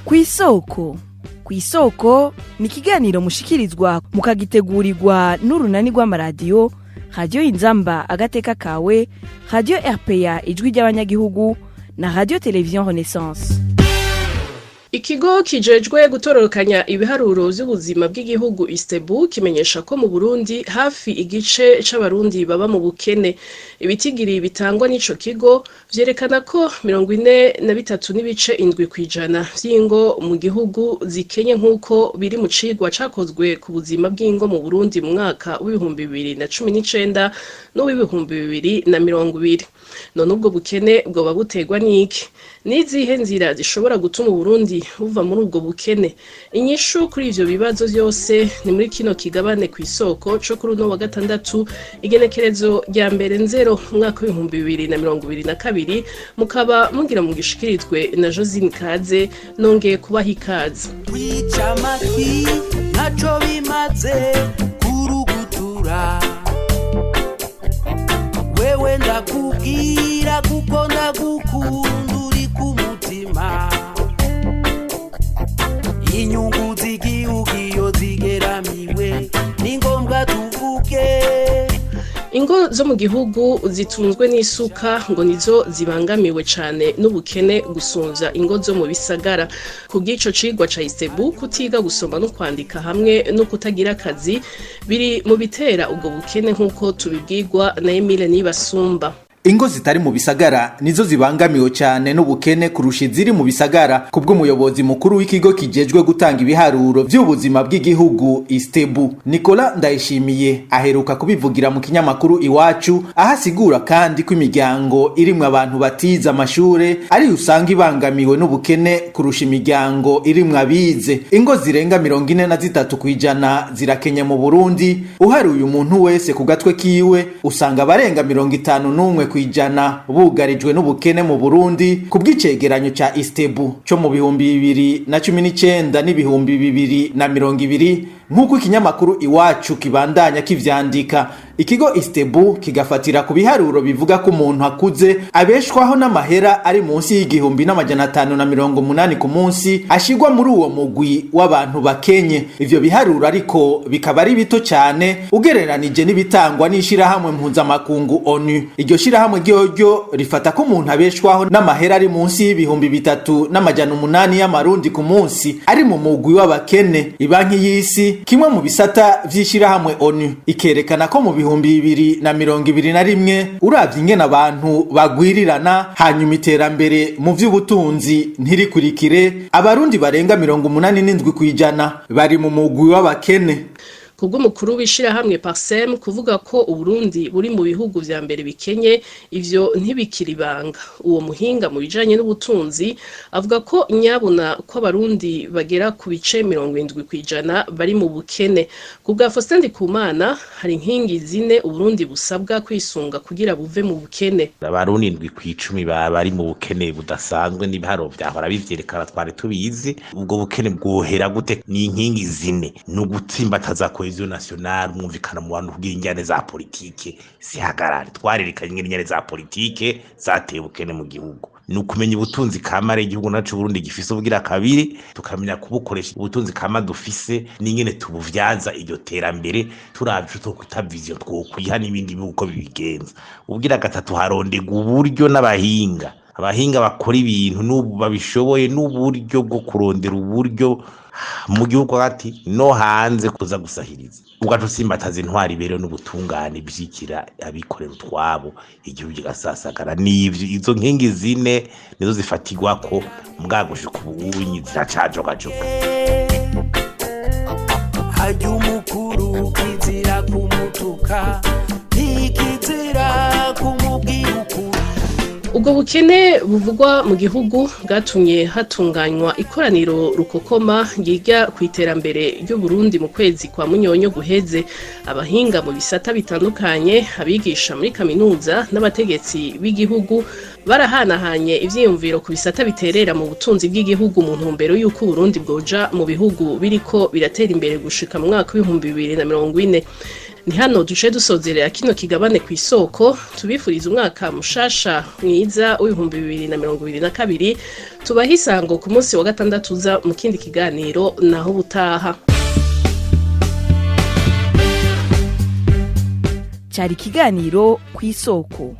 Kw'isoko. Kw'isoko ni ikiganiro mushikirizwa mukagitegurirwa n'urunani rw'amaradiyo Radiyo Inzamba Agateka Kawe, Radiyo RPA Ijwi ry'Abanyagihugu na Radiyo Televiziyo Renaissance. Ikigo kijejwe gutororokanya ibiharuro vy'ubuzima bw'igihugu ISTEEBU kimenyesha ko mu Burundi hafi igice c'Abarundi baba mu bukene. Ibitigiri bitangwa n'ico kigo vyerekana ko 43.7% vy'ingo mu gihugu zikenye, nk'uko biri mu cigwa cakozwe ku buzima bw'ingo mu Burundi mu mwaka w'2019 n'uw'ibihumbi 2020. None ubwo bukene bwoba buterwa n'iki? N'izihe nzira zishobora gutuma Uburundi buva muri ubwo bukene? Inyishu kuri ivyo bibazo vyose ni muri kino kigabane Kw'isoko co kuri uno wa gatandatu, igenekerezo rya 1 Nzero umwaka w'2022, mukaba mugira mugishikirizwe na Josine Kaze. Nongeye kubaha ikaze. Kwica amatwi ntaco bimaze kurugutura. Wewe ndakubwira kuko ndagukunda, uri ku mutima. Inyungu z'igihugu iyo zigeramiwe ni ngombwa tuvuge. Ingo zo mu gihugu zitunzwe n'isuka ngo nizo zibangamiwe cane n'ubukene gusumvya ingo zo mu bisagara. Ku bw'ico cigwa ca ISTEEBU, kutiga gusoma no kwandika hamwe no kutagira akazi biri mu bitera ubwo bukene, nk'uko tubibwirwa na Emile Nibasumba. Ingo zitari mu bisagara nizo zibangamiwe cyane n'ubukene kurusha iziri mu bisagara, kubw'umuyobozi mukuru w'ikigo kijejwe gutanga ibiharuro vy'ubuzima bw'igihugu ISTEEBU, Nicolas Ndayishimiye. Aheruka kubivugira mu kinyamakuru Iwacu, aho asigura kandi ko imiryango irimwo abantu batize amashure ari usanga ibangamiwe n'ubukene kurusha imiryango irimwo abize. Ingo zirenga 43% zirakenye mu Burundi. Uharuye umuntu wese ku gatwe kiwe, usanga abarenga 51% bugarijwe n'ubukene mu Burundi, ku bw'icegeranyo ca ISTEEBU co mu 2019 n'ibihumbi 2020, nk'uko ikinyamakuru Iwacu kibandanya kivyandika. Ikigo ISTEEBU kigafatira ku biharuro bivuga ko umuntu akuze abeshwaho n'amahera ari munsi y'1580 ku munsi ashigwa muri uwo mugwi w'abantu bakenye. Ivyo biharuro ariko bikaba ari bito cyane ugereranije n'ibitangwa n'ishirahamwe mpuzamakungu ONU. Iryo shirahamwe ryoryo rifata ko umuntu abeshwaho n'amahera ari munsi y'3800 y'amarundi ku munsi ari mu mugwi w'abakene. Ibanki y'Isi, kimwe mu bisata vy'ishirahamwe ONU, ikerekana ko mu 2021, uravye ingene abantu bagwirirana hanyuma iterambere mu vy'ubutunzi ntirikurikire, Abarundi barenga 87% bari mu mugwi w'abakene. Kubw'umukuru w'ishirahamwe PARCEM, kuvuga ko Uburundi buri mu bihugu vya mbere bikenye, ivyo ntibikiri ibanga. Uwo muhinga mu bijanye n'ubutunzi avuga ko nyabuna ko Abarundi bagera ku bice 70% bari mu bukene. Ku bwa Faustin Ndikumana, hari inkingi zine Uburundi busabwa kwisunga kugira buve mu bukene. Abarundi 7 kw'icumi bari mu bukene budasanzwe, n'ibiharuro vyahora bivyerekana, twari tubizi. Ubwo bukene bwohera gute? Ni inkingi zine: ni ugutsimbataza cohésion nationale, umwumvikano mu bantu kugira injyane za politike zihagarare. Twarerekanye ingene injyane za politike zateye ubukene mu gihugu. Ni ukumenya ubutunzi kamare igihugu naco Burundi gifise. Ubugira kabiri, tukamenya kubukoresha ubutunzi kama dufise n'ingene tubuvyaza iryo terambere, turavye ico twokwita vision twokwiha n'ibindi bihugu uko bibigenza. Ubugira gatatu, harondegwa uburyo n'abahinga, abahinga bakora ibintu n'ubu babishoboye, n'uburyo bwo kurondera uburyo mu gihugu hagati no hanze kuza gusahiriza. Ugaca usimbataza intwari rero n'ubutungane vyikira abikorera utwabo, igihugu kigasasagara. N'ivyo, izo nkingi zine nizo zifatirwako mbwagushika ubunyi ziracajogajoga. Harya umukuru kizira kumutuka, ntikizira kumubwira ukuri. Ubwo bukene buvugwa mu gihugu bwatumye hatunganywa ikoraniro rukokoma ryiga ku iterambere ry'Uburundi mu kwezi kwa Munyonyo guheze. Abahinga mu bisata bitandukanye, abigisha muri kaminuza n'abategetsi b'igihugu barahanahanye ivyiyumviro ku bisata biterera mu butunzi bw'igihugu, mu ntumbero y'uko Uburundi bwoja mu bihugu biriko biratera imbere gushika mu mwaka w'2040. Ni hano duce dusozerera kino kigabane ku isoko. Tubifuriza umwaka mushasha mwiza w'2022. Tubaha isango ku munsi wa gatandatu uza mu kindi kiganiro. Naho ubutaha. Cyari ikiganiro ku isoko.